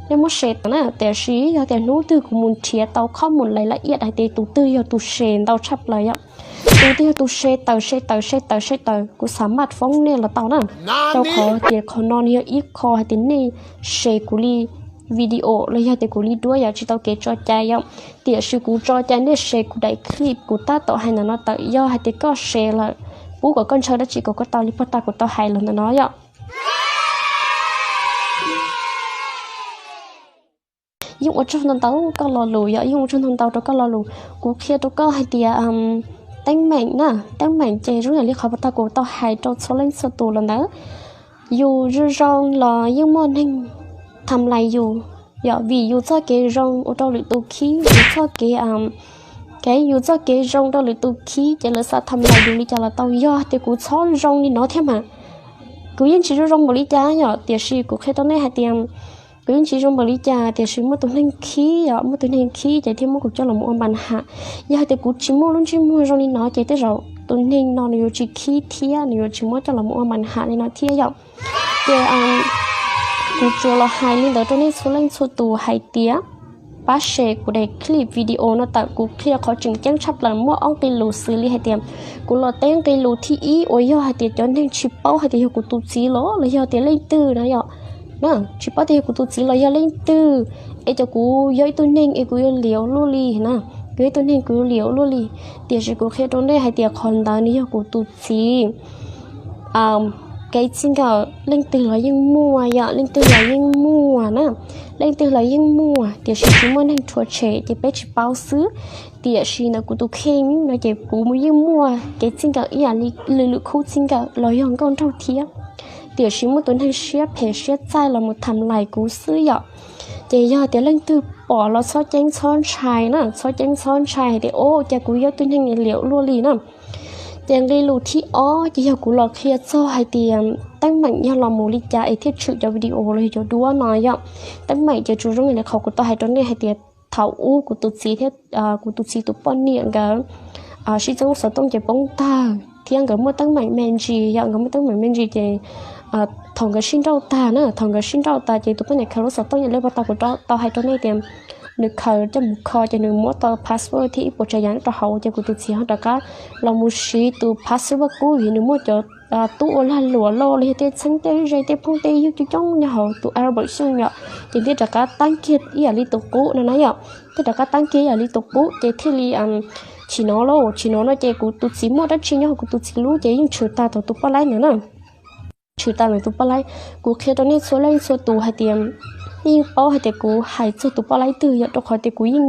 nej muab share tawm na, tiam sis yog tias hnub twg kuv mus nrhiav tau qhov mus lais la iam hais tias tus twg yog tus share ntau tshaj plaws yom, tus twg yog tus share tawm share tawm share tawm share tawm, kuv xam maj foob nej los tau na. Rau qhov tias qhov no nws yog ib qho hais tias nej share kuv li video los yog tias kuv li duab yom, tsis tau kev tso cai yom, tiam sis kuv tso cai nej share kuv daim clip kuv tab tom hais ntawm no tawm. Yog hais tias koj share lawm, pub kom koj ntshaw dab tsi kom koj tau li pog tag kuv tau hais los ntawm no yom. Yeej ua tsaug ntau ntau koj lo lus yom, yeej ua tsaug ntau ntau rau koj lo lus. Kuv qhia rau koj hais tias teeb meem na, teeb meem ces zoo yam li qhov pog tag kuv tau hais rau txhua leej txhua tus los ntawd. Yus zoo zoo los yeej muaj neeg tham lais yus yom, vim yus txoj kev zoo ua rau lwm tus khib, yus txoj kev kev yus txoj kev zoo rau lwm tus khib ces lawv xav tham lais yus li cas los tau. Yog tias kuv txhob zoo li no thiab mas kuv yeej tsis zoo zoo npaum li cas yom, tiam sis kuv qhia rau nej hais tias kuv yeej tsis zoo npaum li cas, tiam sis muaj tus neeg khib yom, muaj tus neeg khib ces thiaj muab kuv coj los mus ua npas ham. Yog hais tias kuv tsis muaj lub ntsej muag zoo li no ces tej zaum tus neeg no nws yuav tsis khib thiab nws yuav tsis muab coj los mus ua npas ham li no thiab yom. Ces kuv tsuas los hais li ntawd rau nej txhua leej txhua tus hais tias pab share kuv daim clip video no tawm. Kuv qhia qhov tseem ceeb tshaj plaws muaj ob nqe lus xws li hais tias kuv los teb nqe lus thib ib uas yog hais tias cov neeg tsis paub hais tias yog kuv tus txiv los los yog tias leej twg na yom, na, tsis paub tias yog kuv tus txiv los yog leej twg, es cov kuv yog ib tug neeg es kuv yuav liam ua luaj li na, kuv yog ib tug neeg kuv yuav liam ua luaj li. Tiam sis kuv qhia rau nej hais tias qhov ntawd nws yog kuv tus txiv kev txij nkawm. Leej twg los yeej muaj yom, leej twg los yeej muaj na, leej twg los yeej muaj, tiam sis tsis muaj neeg rhuav tshem ces peb tsis paub xwb. Tiam sis ntawm kuv tus kheej no ces kuv yeej muaj kev txij nkawm ib yam li lwm lwm khub txij nkawm los yog nkauj nraug thiab, tiam sis muaj tus neeg siab phem siab txaij los mus tham lais kuv xwb yom. Ces yog tias leej twg pom los txhob ceeb txhob ntshai na, txhob ceeb txhob ntshai hais tias o cas kuv yog tus neeg liam ua luaj li na. Ces nqe lus thib ob ces yog kuv los qhia txog hais tias teeb meem yog los mus li cas es thiaj tshwm cov video los yog cov duab no yom. Teeb meem ces tsuas zoo li qhov kuv tau hais rau nej hais tias thaum ub kuv tus txiv thiab kuv tus txiv tus poj niam nkawd sib txeeb lub xov tooj ces poob tag thiab nkawd muaj teeb meem me ntsis yom, nkawd muaj teeb meem me ntsis ces thaum nkawd sib nrauj tag na, thaum nkawd sib nrauj tag ces tus poj niam khaws lub xov tooj yam li pog tau kuv tau hais rau nej tias nws khaws coj mus kho ces nws muab tau password thiab ib puas tsav yam rau hauv ces kuv tus txiv ho rov qab los mus siv tus password qub vim nws muaj cov tub ua lag luam loj los yog tej txheeb tej ze tej phooj tej ywg coob coob nyob hauv tus album xyooj yom, ces thiaj rov qab tab kiag ib yam li tus qub no na yom. Thiaj rov qab tab kiag ib yam li tus qub ces thiaj li tsis hnov lauj, tsis hnov no ces kuv tus txiv muaj dab tsi nyob hauv kuv tus txiv lub ces yeej tshwm tag thaum tus poj laib ntawd na. Tshwm tag ntawm tus poj laib. Kuv qhia rau nej txhua leej txhua tus hais tias nej yeej paub hais tias kuv hais txog tus poj laib twg yom, rau qhov tias kuv yeej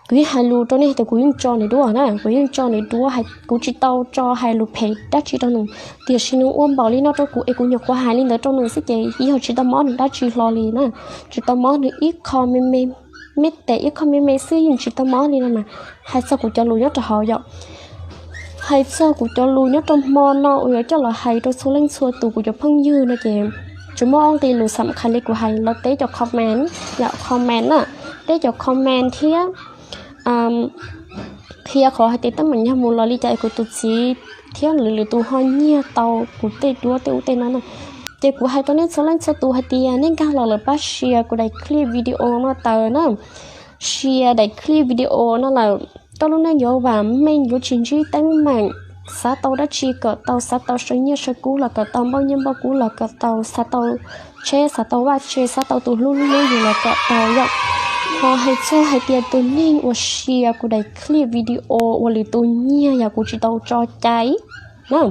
kuv yeej hais lus rau nej hais tias kuv yeej tso nws duab na, kuv yeej tso nws duab, kuv tsis tau tso hais lus phem dab tsi rau nws, tiam sis nws ua npaum li no rau kuv es kuv nyuam qhuav hais li ntawd rau nws xwb ces yog tsis tau mob nws dab tsi hlo li na. Tsis tau mob nws ib qho me me, me tes ib qho me me xwb yeej tsis tau mob li no mas. Hais txog kuv cov lus nyob rau hauv yom, hais txog kuv cov lus nyob rau hmo no uas yuav coj los hais rau txhua leej txhua tus kuv cov phooj ywg no ces tsuas muaj ob nqe lus xam khas li kuv hais los teb cov comment, yom comment na, teb cov comment thiab qhia qhov hais tias teeb meem yog mus los li cas es kuv tus txiv thiab lwm lwm tus ho nyiag tau kuv tej duab tej ub tej no na. Ces kuv hais rau nej txhua leej txhua tus hais tias nej nkag los lawm pab share kuv daim clip video no tawm na. Share daim clip video no lawm, koj lub neej yuav vam meej, yuav tsis ntsib teeb meem, xav tau dab tsi kom tau, xav tau saw nyiaj saw kub los kom tau, npauj nyiaj npauj kub los kom tau, xav tau tsheb, xav tau vaj tse, xav tau tus hlub hlub yus los kom tau yom. Ho hais txog hais tias tus neeg uas share kuv daim clip video uas lwm tus nyiag yam kuv tsis tau tso cai na,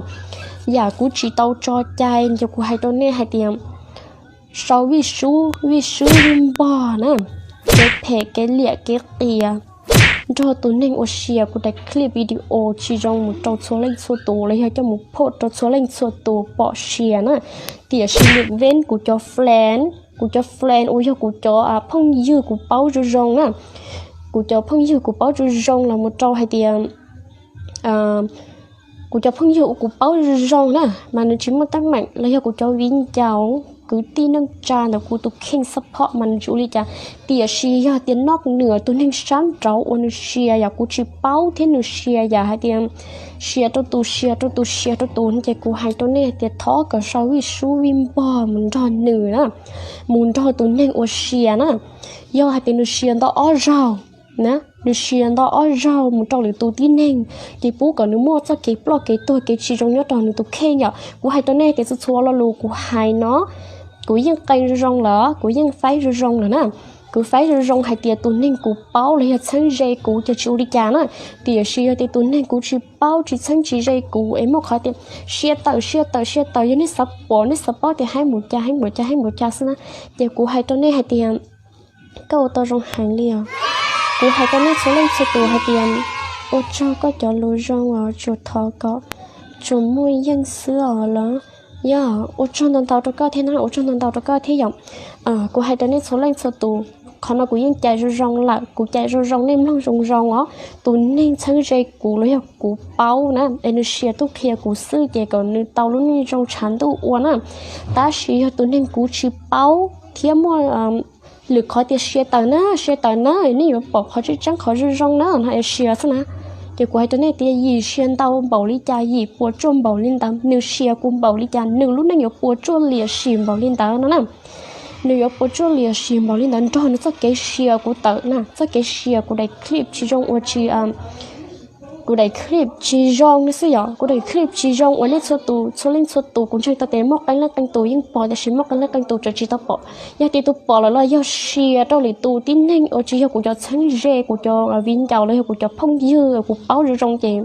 yam kuv tsis tau tso cai ces kuv hais rau nej hais tias sau vij sub vij sub vij npog na, kev phem kev liam kev qias nrog tus neeg uas share kuv daim clip video tsis zoo mus rau txhua leej txhua tus los yog coj mus post rau txhua leej txhua tus pom share na. Tiam sis lwm veb kuv cov friend, kuv cov friend uas yog kuv cov phooj ywg kuv paub zoo zoo na, kuv cov phooj ywg kuv paub zoo zoo los mus rau hais tias kuv cov phooj ywg uas kuv paub zoo zoo na mas nws tsis muaj teeb meem los yog kuv cov viv ncaus kwv tij neej tsa ntawm kuv tus kheej support mas nws tsis ua li cas. Tiam sis yog tias noj nws tus neeg sab nraud uas nws sia yam kuv tsis paub thiab nws sia yam hais tias sia rau tus sia rau tus sia rau tus no ces kuv hais rau nej hais tias thov kom sau vij sub vij npog mus nrog nws na, mus nrog tus neeg uas sia na. Yog hais tias nws sia ntau ob zaug na, nws sia ntau ob zaug mus rau lwm tus tib neeg, ces pub kom nws muaj txoj kev ploj kev tuag kev tsis zoo nyob rau nws tus kheej yom. Kuv hais rau nej tias txhua txhua lo lus kuv hais no, kuv yeej qee zoo zoo lawm, kuv yeej faib zoo zoo lawm na. Kuv faib zoo zoo hais tias tus neeg kuv paub los yog txheeb ze kuv ces tsis ua li cas na. Tiam sis yog tias tus neeg kuv tsis paub tsis txheeb tsis ze kuv es muaj qhov tias sia tawm sia tawm sia tawm, yog nej xav pom nej xav paub tias haib mus cas haib mus cas haib mus cas xwb na, ces kuv hais rau nej hais tias koj ua tau zoo heev li os. Kuv hais rau nej txhua leej txhua tus hais tias ua tsaug koj cov lus zoo os, tsuas thov kom tsuas muaj yeej xwb os lawm. Yog ua tsaug ntau ntau rau koj thiab na, ua tsaug ntau ntau rau koj thiab yom. Kuv hais rau nej txhua leej txhua tus, qhov no kuv yeej cais zoo zoo lawm, kuv cais zoo zoo nej mloog zoo zoo os. Tus neeg txheeb ze kuv los yog kuv paub na es nws sia tuaj qhia kuv xwb ces kom nws tau lub neej zoo tshav ntuj ua na. Tab sis yog tus neeg kuv tsis paub thiab muaj lwm qhov tias sia tawm na sia tawm na, nej yuav pom qhov tseeb tseeb qhov zoo zoo na no es sia xwb na. Ces kuv hais rau nej tias yim sia ntau npaum li cas yim puas tsuaj npaum li ntawd, nws sia kuv npaum li cas nws lub neej yuav puas tsuaj liam sim npaum li ntawd no na. Nws yuav puas tsuaj liam sim npaum li ntawd nrog nws txoj kev sia kuv tawm na, txoj kev sia kuv daim clip tsis zoo ua tsis kuv daim clip tsis zoo no xwb yom, kuv daim clip tsis zoo uas nej txhua tus txhua leej txhua tus kuv ntseeg tau tias muaj qee leej qee tus yeej pom tiam sis muaj qee leej qee tus tseem tsis tau pom. Yog tias tus pom lawm los yog sia rau lwm tus tib neeg uas tsis yog kuv cov txheeb ze, kuv cov viv ncaus los yog kuv cov phooj ywg kuv paub zoo zoo ces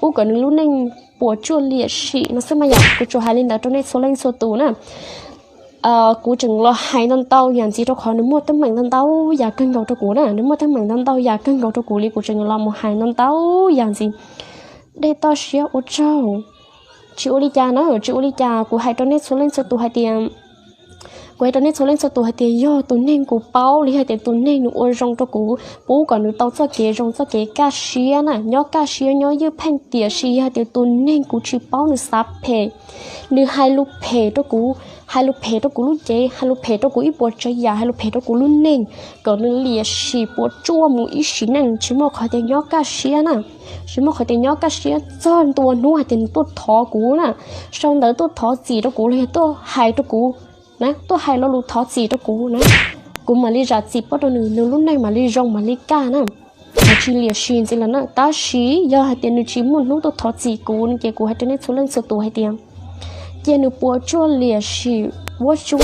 pub kom nws lub neej puas tsuaj liam sim no xwb mas yom. Kuv tsuas hais li ntawd rau nej txhua leej txhua tus na. Kuv tseem los hais ntau ntau yam ntxiv rau qhov nws muaj teeb meem ntau ntau yam kawg nkaus rau kuv na, nws muaj teeb meem ntau ntau yam kawg nkaus rau kuv li, kuv tseem los mus hais ntau ntau yam ntxiv. Dej toj siab ua tsaug. Tsis ua li cas na, tsis ua li cas, kuv hais rau nej txhua leej txhua tus hais tias kuv hais rau nej txhua leej txhua tus hais tias yog tus neeg kuv paub los yog tias tus neeg nws ua zoo rau kuv, pub kom nws tau txoj kev zoo txoj kev kaj siab na, nyob kaj siab nyob ywj pheej. Tiam sis yog tias tus neeg kuv tsis paub nws xav phem, nws hais lus phem rau kuv, hais lus phem rau kuv lub cev, hais lus phem rau kuv ib puas tsav yam, hais lus phem rau kuv lub neej, kom nws liam sim puas tsuaj mus ib sim neej tsis muaj qhov tias nyob kaj siab na. Tsis muaj qhov tias nyob kaj siab txog ntua hnub hais tias nws tuaj thov kuv na, sau ntawv tuaj thov txim rau kuv los yog tuaj hais rau kuv na, tuaj hais lo lus thov txim rau kuv na, kuv mam li zam txim pub rau nws, nws lub neej mam li zoo mam li kaj na. Nws tsis liam sim ntxiv lawm na. Tab sis yog hais tias nws tsis muaj hnub tuaj thov txim kuv no ces kuv hais rau nej txhua leej txhua tus hais tias cia nws puas tsuaj liam sim vuab tsuab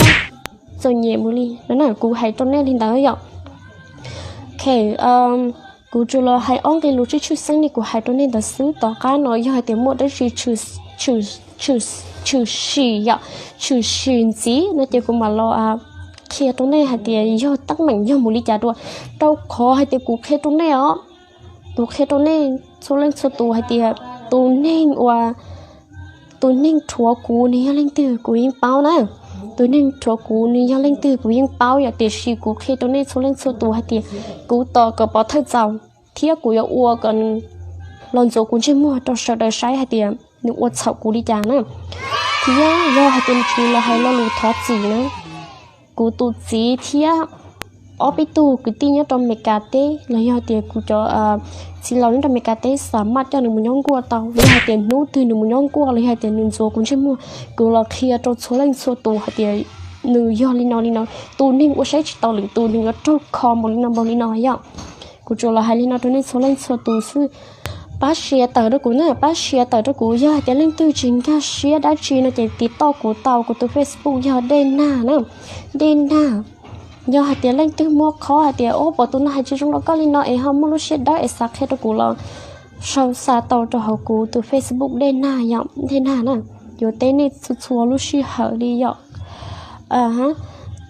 txom nyem mus li no na, kuv hais rau nej li ntawd yom. Ok, kuv tsuas los hais ob nqe lus tshwj tshwj xeeb li kuv hais rau nej ntawd xwb. Tom qab no yog hais tias muaj dab tsi tshwm sim yom, tshwm sim ntxiv no ces kuv mam los qhia rau nej hais tias yog teeb meem yog mus li cas dua. Rau qhov hais tias kuv qhia rau nej os, kuv qhia rau nej txhua leej txhua tus hais tias tus neeg uas tus neeg rhuav kuv nws yog leej twg kuv yeej paub na. Tus neeg rhuav kuv nws yog leej twg kuv yeej paub yom, tiam sis kuv qhia rau nej txhua leej txhua tus hais tias kuv tos kom pov thawj txaus thiab kuv yuav ua kom nws los ntxuav kuv ntsej muag rau sawv daws saib hais tias nws ua txhaum kuv li cas na. Thiab yog hais tias nws tsis los hais lo lus thov txim na, kuv tus txiv thiab ob peb tug kwv tij nyob rau Meskas teb los yog tias kuv cov txiv laus nyob rau Meskas teb xam maj coj nws mus nyob nkuaj tau. Yog hais tias hnub twg nws mus nyob nkuaj los yog hais tias nws ntxuav kuv ntsej muag, kuv los qhia rau txhua leej txhua tus hais tias nws yog li no li no, tus neeg ua saib tsis taus lwm tus nws yuav raug kho npaum li no npaum li no yom. Kuv tsuas los hais li no rau nej txhua leej txhua tus xwb. Pab share tawm rau kuv na, pab share tawm rau kuv. Yog hais tias leej twg tsis nkag siab dab tsi no ces tiv toj kuv tau, kuv tus Facebook yog Dej Nag na, Dej Nag. Yog hais tias leej twg muaj qhov hais tias o pom tus no hais tsis zoo rau koj li no es ho muaj lub siab dawb es xav qhia rau kuv los sau xa tau rau hauv kuv tus Facebook Dej Nag yom, Dej Nag na. Yuav teb nej txhua txhua lub sij hawm li yom.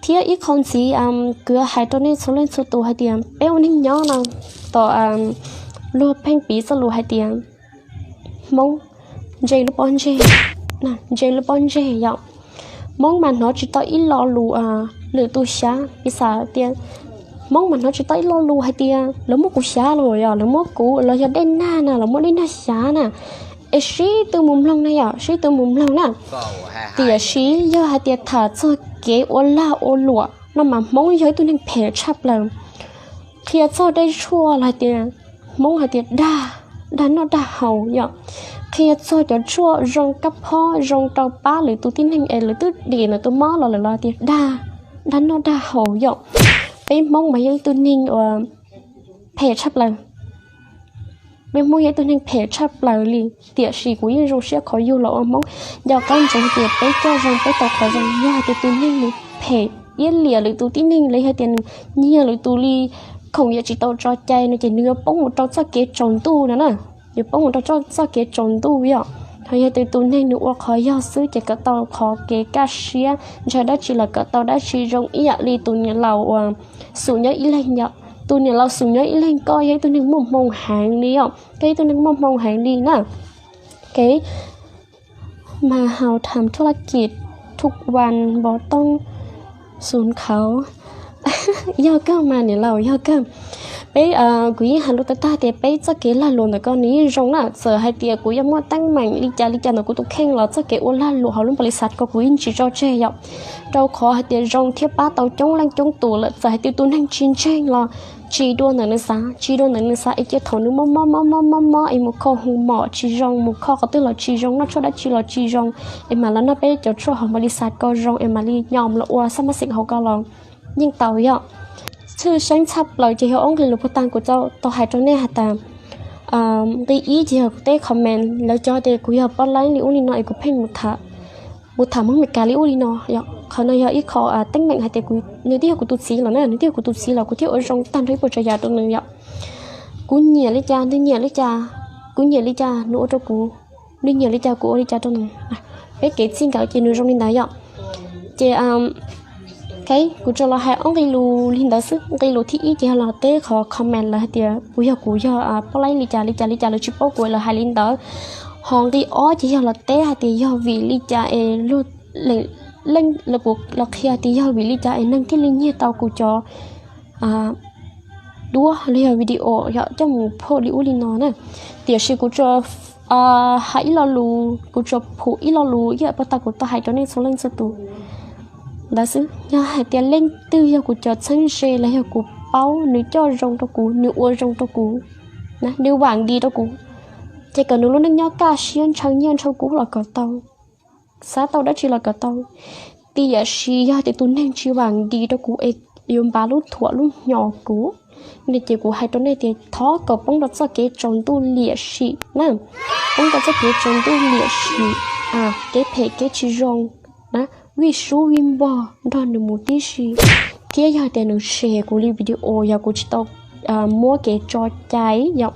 Thiab ib qho ntxiv kuv hais rau nej txhua leej txhua tus hais tias peb ua neeg nyob no, tom luag pheej piv txoj lus hais tias Hmoob ntse lub pob ntseg, ntse lub pob ntseg yom. Hmoob mas hnov tsis tau ib lo lus lwm tus xyav, piv xam tias Hmoob mas hnov tsis tau ib lo lus hais tias lawv muab kuv xyav los yom, lawv muab kuv los yog Dej Nag na, lawv muab Dej Nag xyav na. Es sib tw mus mloog na yom, sib tw mus mloog na. Tiam sis yog hais tias tham txog kev ua lag ua luam no mas Hmoob yog ib tug neeg phem tshaj plaws. Qhia txog dej tshuaj los hais tias Hmoob hais tias dag, dag noj dag haus yom. Qhia txog cov tshuaj zoo kab phob zoo rau pab lwm tus tib neeg es lawv twb dim ntawm tus mob los lawm los tias dag, dag noj dag haus yom. Peb Hmoob mas yog ib tug neeg uas phem tshaj plaws. Peb Hmoob yog ib tug neeg phem tshaj plaws li, tiam sis kuv yeej zoo siab qhov yug los ua Hmoob. Nco qab ntsoov tias peb coj zoo peb tau qhov zoo, yog hais tias tus neeg nws phem iab liam lwm tus tib neeg los yog tias nws nyiag lwm tus li khoom yam tsis tau tso cai no ces nws yuav poob mus rau txoj kev tsaus ntuj no na. Yuav poob mus rau txoj kev tsaus ntuj yom. Ho yog tias tus neeg nws ua qhov yog xwb ces kom tau qhov kev kaj siab, ntshaw dab tsi los kom tau dab tsi zoo ib yam li tus niam laus uas Xum Nyob Ib Leeg yom. Tus niam laus Xum Nyob Ib Leeg, koj yog ib tug neeg muaj hmoo heev li yom, koj ib tug neeg muaj hmoo heev li na. Ok, มาเฮาทำธุรกิจทุกวัน บ่ต้องสูญเขา Yog kawg mas niam laus, yog kawg. Peb, kuv yeej hais lus tag tag tias peb txoj kev lag luam ntawm ko nws yeej zoo na. Txawm hais tias kuv yuav muaj teeb meem li cas li cas ntawm kuv tus kheej los txoj kev ua lag luam hauv lub npau li xav ko kuv yeej tsis tso tseg yom. Rau qhov hais tias zoo thiab pab tau coob leej coob tus lawm, txawm hais tias tus neeg tsis ntseeg los tsis dua ntawm nws xav, tsis dua ntawm nws xav es cia thaum nws mob mob mob mob mob mob es mus kho hu mom tsis zoo, mus kho qhov twg los tsis zoo, noj tshuaj dab tsi los tsis zoo, es mam los noj peb cov tshuaj hauv npau li xav ko zoo es mam li nyom los ua xab mab xeem hauv ko los yeej tau yom. Tshwj xeeb tshaj plaws ces yog ob nqe lus puag ta kuv tau hais rau nej has tas, nqe ib ces yog kuv teb comment lawv cov tias kuv yog poj laib li ub li no es kuv pheej mus tham, mus tham Hmoob Meskas li ub li no yom. Qhov no yog ib qho teeb meem hais tias nws twb yog kuv tus txiv los na, nws twb yog kuv tus txiv los kuv thiaj ua zoo tag nrho ib puas tsav yam rau nws yom. Kuv nyiam li cas nws nyiam li cas, kuv nyiam li cas nws ua rau kuv, nws nyiam li cas kuv ua li cas rau nws. Peb kev txij nkawm ces nws zoo li ntawd yom. Ces kuv tsuas los hais ob nqe lus li ntawd xwb. Nqe lus thib ib ces yog los teb qhov comment lawv hais tias kuv yog, kuv yog poj laib li cas li cas li cas lawv tsis paub kuv lawv hais li ntawd. Ho nqe ob ces yog los teb hais tias yog vim li cas es luag, leej, los qhia tias yog vim li cas es neeg thiaj li nyiag tau kuv cov duab los yog video yom coj mus phoj li ub li no na. Tiam sis kuv tsuas hais ib lo lus, kuv tsuas phum ib lo lus ib yam puag ta kuv tau hais rau nej txhua leej txhua tus ntawd xwb. Yog hais tias leej twg yog kuv cov txheeb ze los yog kuv paub nws coj zoo rau kuv, nws ua zoo rau kuv, nws vam ntis rau kuv, ces kom nws lub neej nyob kaj siab ntshaw nyiaj ntshaw kub los kom tau, xav tau dab tsi los kom tau. Tiam sis yog tias tus neeg tsis vam ntis rau kuv es yuav npav lub thuam lub hnyo kuv, ces kuv hais rau nej tias thov kom poob rau txoj kev tsaus ntuj liam sim na, poob rau txoj kev tsaus ntuj liam sim, kev phem kev tsis zoo na, vij sub vij npog nrog nws mus tib si. Thiab yog tias nws share kuv li video yog kuv tsis tau muab kev tso cai yom,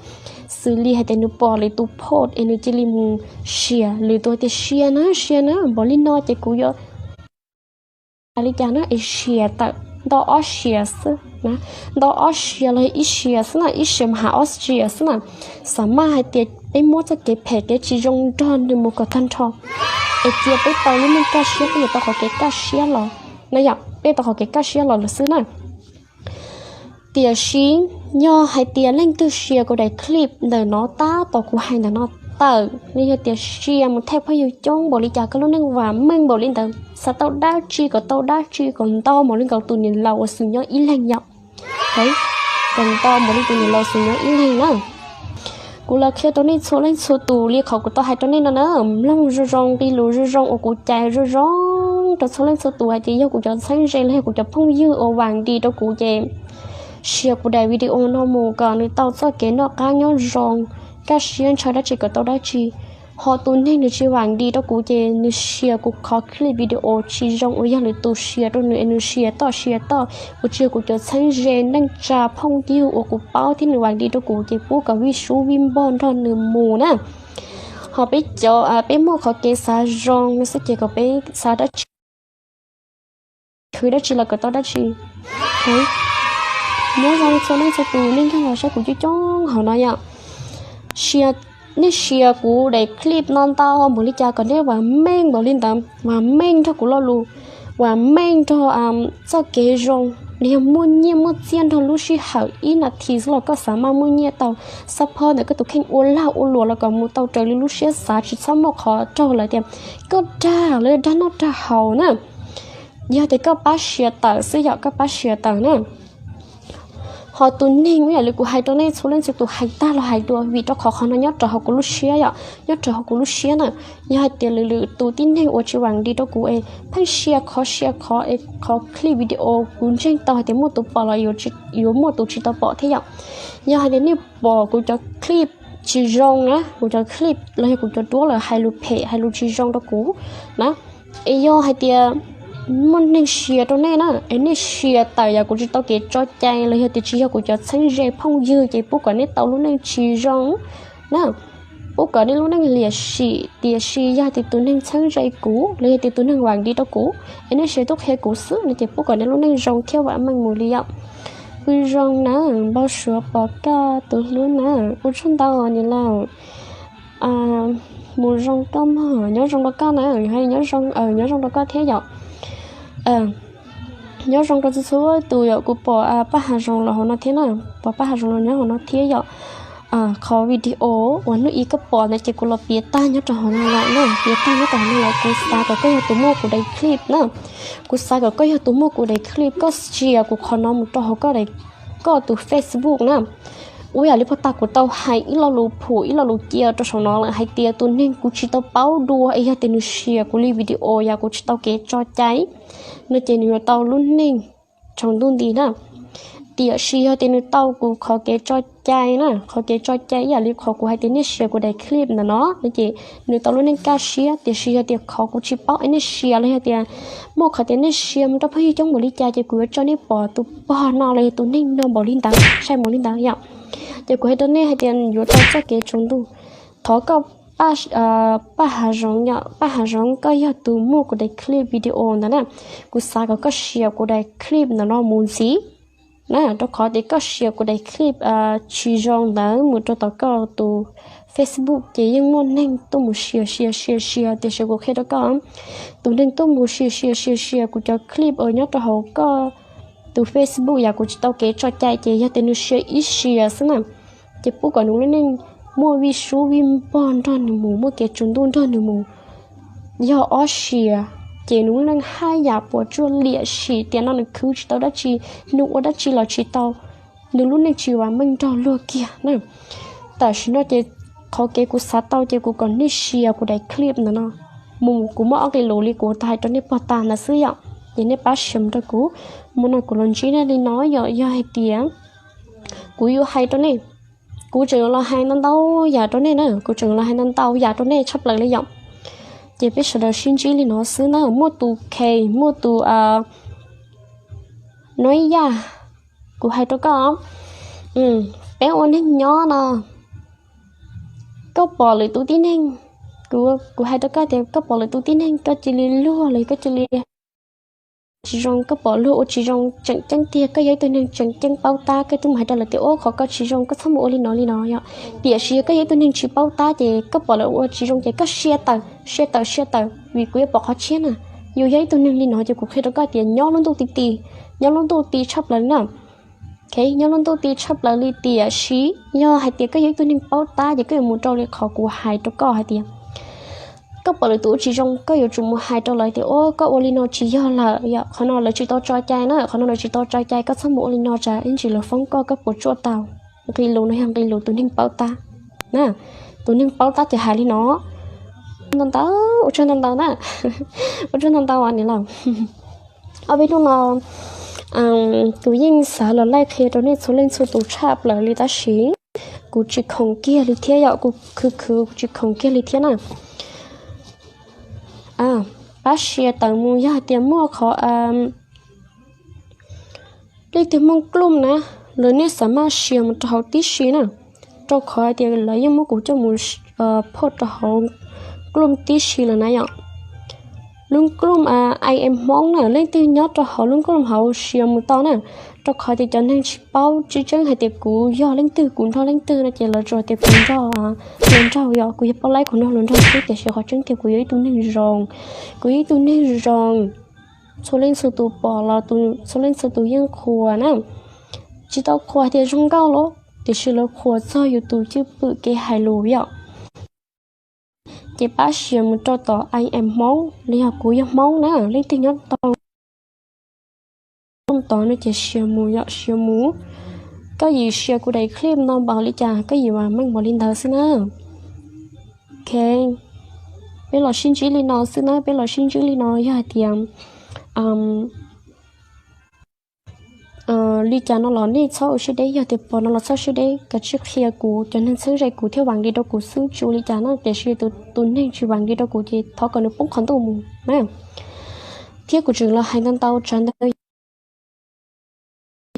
xws li hais tias nws pom lwm tus post es nws cia li mus share, lwm tus tias share na share na npaum li no ces kuv yuav li cas na es share tawm nto ob share xwb na, nto ob share los ib share xwb na, ib share mas hais ob share xwb na. Xam maj hais tias peb muab txoj kev phem kev tsis zoo nrog nws mus kom tag nrho, es cia peb tau lub neej kaj siab, peb yuav tau qhov kev kaj siab los na yom, peb tau qhov kev kaj siab los lawm xwb na. Tiam sis yog hais tias leej twg share kuv daim clip ntawm no tab tom kuv hais ntawm no tawm, nws yog tias share mus thaj phooj ywg coob npaum li cas, koj lub neej vam meej npaum li ntawd, xav tau dab tsi kom tau dab tsi kom ntau npaum li nkaus tus niam laus uas Xum Nyob Ib Leeg yom, kom ntau npaum li tus niam laus Xum Nyob Ib Leeg na. Kuv los qhia rau nej txhua leej txhua tus li qhov kuv tau hais rau nej no na, mloog zoo zoo, nqe lus zoo zoo uas kuv cais zoo zoo rau txhua leej txhua tus hais tias yog kuv cov txheeb ze los yog kuv cov phooj ywg uas vam ntis rau kuv ces share kuv daim video no mus kom nws tau txoj kev noj qab nyob zoo, kaj siab ntshaw dab tsi kom tau dab tsi. Ho tus neeg nws tsis vam ntis rau kuv ces nws share kuv qhov clip video tsis zoo uas yog lwm tus share rau nws es nws share toj share toj uas tsis yog kuv cov txheeb ze neej tsa phooj ywg uas kuv paub thiab nws vam ntis rau kuv ces pub kom vij sub vij npog nrog nws mus na. Ho peb cov, peb muaj qhov kev xav zoo no xwb ces kom peb xav dab tsi, khwv dab tsi los kom tau dab tsi. Nyob zoo txhua leej txhua tus, nej nrog los saib kuv coob coob hauv no yom. Nej share kuv daim clip no ntau npaum li cas kom nej vam meej npaum li ntawd, vam meej nrog kuv lo lus, vam meej nrog txoj kev zoo. Nws yog muaj nyiaj muaj txiaj nrog lub sij hawm ib nas this xwb los koj xav maj muaj nyiaj tau, xab phob ntawm koj tus kheej ua lag ua luam los kom mus tau raws li lub siab xav, tsis txhob muaj qhov raug lawm tias koj dag lawv dag noj dag haus na. Yog tias koj pab share tawm xwb yom, koj pab share tawm na. Ho tus neeg ib yam li kuv hais rau nej txhua leej txhua tus, hais tag los hais dua, vim rau qhov qhov no nyob rau hauv kuv lub siab yom, nyob rau hauv kuv lub siab na. Yog hais tias lwm lwm tus tib neeg uas tsis vam li rau kuv es pheej share qhov, share qhov es qhov clip video kuv ntseeg tau hais tias muaj tus pom los yuav muaj tus tsis tau pom thiab yom. Yog hais tias nej pom kuv cov clip tsis zoo na, kuv cov clip los yog kuv cov duab lawm hais lus phem hais lus tsis zoo rau kuv na, es yog hais tias muaj neeg share rau nej na, es nej share tawm yam kuv tsis tau kev tso cai los yog tias tsis yog kuv cov txheeb ze phooj ywg ces pub kom nej tau lub neej tsis zoo na, pub kom nej lub neej liam sim. Tiam sis yog tias tus neeg txheeb ze kuv los yog tias tus neeg vam li rau kuv es nej share tuaj qhia kuv xwb no ces pub kom nej lub neej zoo thiab vam meej mus li yom. Kuv zoo na, npau suav pom koj tus hlub na, ua tsaug ntau niam laus. Mus zoo koj mog, nyob zoo rau koj na, nyob zoo, nyob zoo rau koj thiab yom. Nyob zoo rau txhua txhua tus yom, kuv pom Paj Hav Zoov los hauv no thiab na, pom Paj Hav Zoov los nyob hauv no thiab yom. Qhov video uas hnub ib koj pom ntawd ces kuv los piav tag nyob rau hauv no lawm na, piav tag nyob rau hauv no lawm. Kuv xav kom koj yog tus muaj kuv daim clip na, kuv xav kom koj yog tus muaj kuv daim clip, koj share kuv qhov no mus rau hauv koj tus Facebook na. Ua yam li puag ta kuv tau hais ib lo lus phum ib lo lus cia rau saum no lawm hais tias tus neeg kuv tsis tau paub dua es yog tias nws share kuv li video yam kuv tsis tau kev tso cai no ces nws yuav tau lub neej tsaus ntuj nti na. Tiam sis yog tias nws tau kuv qhov kev tso cai na, qhov kev tso cai ib yam li qhov kuv hais tias nej share kuv daim clip ntawm no no ces nws tau lub neej kaj siab. Tiam sis yog tias qhov kuv tsis paub es nej share los yog tias muaj qhov tias nej share mus rau phooj ywg coob npaum li cas ces kuv yuav tso nej pom tus pog no los yog tus neeg no npaum li ntawd, sai npaum li ntawd yom. Ces kuv hais rau nej hais tias yuav tau txoj kev tsaus ntuj. Thov koj Paj Hav Zoov yom, Paj Hav Zoov, koj yog tus muaj kuv daim clip video ntawd na. Kuv xav kom koj share kuv daim clip ntawm no mus ntxiv na, rau qhov tias koj share kuv daim clip tsis zoo ntawd mus rau tom koj tus Facebook ces yeej muaj neeg tuaj mus share share share share. Tiam sis kuv qhia rau koj, tus neeg tuaj mus share share share share kuv cov clip uas nyob rau hauv koj tus Facebook yam kuv tsis tau kev tso cai ces yog tias nws share ib share xwb na, ces pub kom nws lub neej muaj vij sub vij npog nrog nws mus, muaj kev tsaus ntuj nrog nws mus. Yog ob share ces nws lub neej haj yam puas tsuaj liam sim tiam no nws khwv tsis tau dab tsi, nws ua dab tsi los tsis tau, nws lub neej tsis vam meej nrog luag kiag na. Tam sim no ces qhov kev kuv xav tau ces kuv kom nej share kuv daim clip ntawm no mus. Kuv muaj ob nqe lus li kuv tau hais rau nej puag ta ntawd xwb yom, ces nej pab share mus rau kuv. Hmo no kuv los ntsib nej li no yom, yog hais tias kuv yuav hais rau nej, kuv tseem yuav los hais ntau ntau yam rau nej na, kuv tseem yuav los hais ntau ntau yam rau nej tshaj plaws li yom. Ces peb sawv daws sib ntsib li no xwb na, muaj tus khe, muaj tus no ib yam. Kuv hais rau koj, peb ua neeg nyob no, koj pom lwm tus tib neeg, kuv hais rau koj tias koj pom lwm tus tib neeg koj cia li luag los koj cia li tsis zoo, koj pom luag ua tsis zoo tseem ceeb tiag, koj yog ib tug neeg tseem ceeb paub tab, koj twb mus hais rau lawv tias ua qhov koj tsis zoo, koj txhob mus ua li no li no yom. Tiam sis yog koj yog ib tug neeg tsis paub tab ces koj pom lawv ua tsis zoo ces koj share tawm, share tawm, share tawm, vim kuv yuav pom qhov tshiab na. Yus yog ib tug neeg li no ces kuv qhia rau koj tias nyob lub ntuj ti ti, nyob lub ntuj ti tshaj plaws li na. Nyob lub ntuj ti tshaj plaws li, tiam sis yog hais tias koj yog ib tug neeg paub tab ces koj yuav mus rau li qhov kuv hais rau koj hais tias koj pom lwm tus ua tsis zoo, koj yuav tsum mus hais rau lawv tias ua koj ua li no tsis yog lawm yom, qhov no lawv tsis tau tso cai na, qhov no lawv tsis tau tso cai, koj txhob mus ua li no tsam ib ntsis lawv foob koj, koj puas tsuaj tau. Nqe lus no yog nqe lus tus neeg paub tab na, tus neeg paub tab ces hais li no. Ntau ntau, ua tsaug ntau ntau na, ua tsaug ntau ntau niam laus. Ob peb hnub no kuv yeej xav los laij qhia rau nej txhua leej txhua tus tshaj plaws li tab sis kuv tsis khoom kiag li thiab yom, kuv khwv khwv kuv tsis khoom kiag li thiab na. Pab share tawm mus yog hais tias muaj qhov leej twg muaj group na, lawv nej xav maj share mus rau hauv tib si na, rau qhov hais tias lawv yeej muab kuv coj mus post rau hauv group tib si lawm na yom. Lub group I am Hmoob na, leej twg nyob rau hauv lub group hauv share mus tau na, rau qhov tias cov neeg tsis paub tseeb tseeb hais tias kuv yog leej twg kuv nrog leej twg no ces lawv tsuas tias kuv nrog hluas nraug yom, kuv yog poj laib kuv nrog hluas nraug xwb, tiam sis qhov tseeb tiag kuv yog ib tug neeg zoo, kuv yog ib tug neeg zoo. txhua leej txhua tus pom los txhua leej txhua tus yeej qhuas na. Tsis tau qhuas tias zoo nkauj los, tiam sis lawv qhuas txog yus tus cwj pwm kev hais lus yom. Ces pab share mus rau tom I am Hmoob los yog kuv yog Hmoob na, leej twg nyob tau tod no ces share mus yom, share mus. Koj yim share kuv daim clip no npaum li cas koj yim mas meej npaum li ntawd xwb na. Ok, peb los sib ntsib li no xwb na, peb los sib ntsib li no yog hais tias li cas no los nej txhob ua siab deb, yog tias pom no los txhob siab deb, kav tsij qhia kuv, cov neeg txheeb ze kuv thiab vam li rau kuv xwb, tsis ua li cas na, tiam sis tus, tus neeg tsis vam li rau kuv ces thov kom nws poob qhov ntuj mus na. Thiab kuv tseem los hais ntau ntau tsam ntawd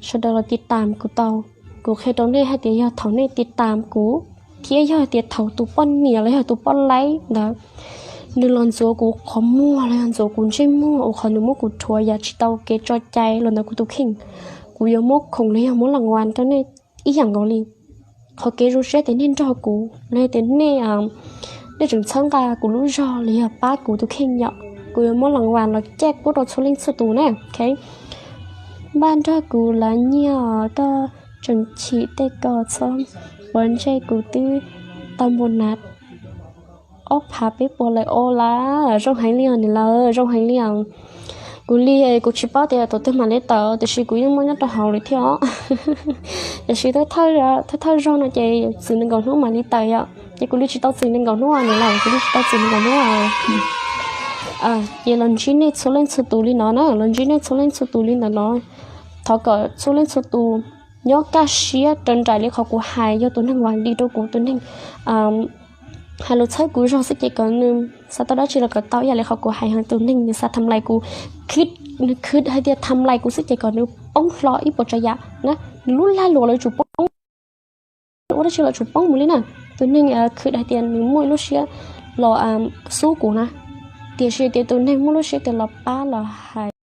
sawv daws los tiv tam kuv tau. Kuv qhia rau nej hais tias yog thaum nej tiv tam kuv, thiab yog tias thaum tus poj niam los yog tus poj laib ntawd nws los ntxuav kuv qhov muag los yog ntxuav kuv ntsej muag, ua qhov nws muab kuv rhuav yam tsis tau kev tso cai los ntawm kuv tus kheej, kuv yuav muab khoom los yog muab las vas rau nej ib yam nkaus li. Qhov kev zoo siab tias nej nrog kuv los yog tias nej, nej tseem txhawb nqa kuv lub zog los yog pab kuv tus kheej yom, kuv yuav muab las vas los caij pub rau txhua leej txhua tus na. Ok, npaj nrog kuv lawv nyiaj, koj tseem chim tej ko txhob ua ntsej, kuv twb tau npua nas ob phav peb puas lawm os lawm. Zoo heev li os niam lawv, zoo heev li os. Kuv li, kuv tsis paub tias thaum twg mam li tawm tiam sis kuv yeej muaj nyob rau hauv lawm thiab os. Tiam sis thawj thawj zaug no ces txwm nees nkaum hnub mam li tawm yom, ces kuv li tsis tau txwm nees nkaum hnub niam lawv, kuv li tsis tau txwm nees nkaum hnub. Ces los ntsib nej txhua leej txhua tus li no na, los ntsib nej txhua leej txhua tus li ntawm no. Thov kom txhua leej txhua tus nyob kaj siab raws nraim li qhov kuv hais, yog tus neeg vam li rau kuv, tus neeg hais lus txhawb kuv zog xwb ces kom nws xav tau dab tsi los kom tau ib yam li qhov kuv hais, tus neeg nws xav tham lais kuv, nws khwv hais tias tham lais kuv xwb ces kom nws poob hlo ib puas tsav yam na, nws lub lag luam los yuav tsum poob, ua dab tsi los tsum poob mus li na. Tus neeg khwv hais tias nws muaj ib lub siab los xub kuv na, tiam sis tias tus neeg muaj lub siab tias los pab los hais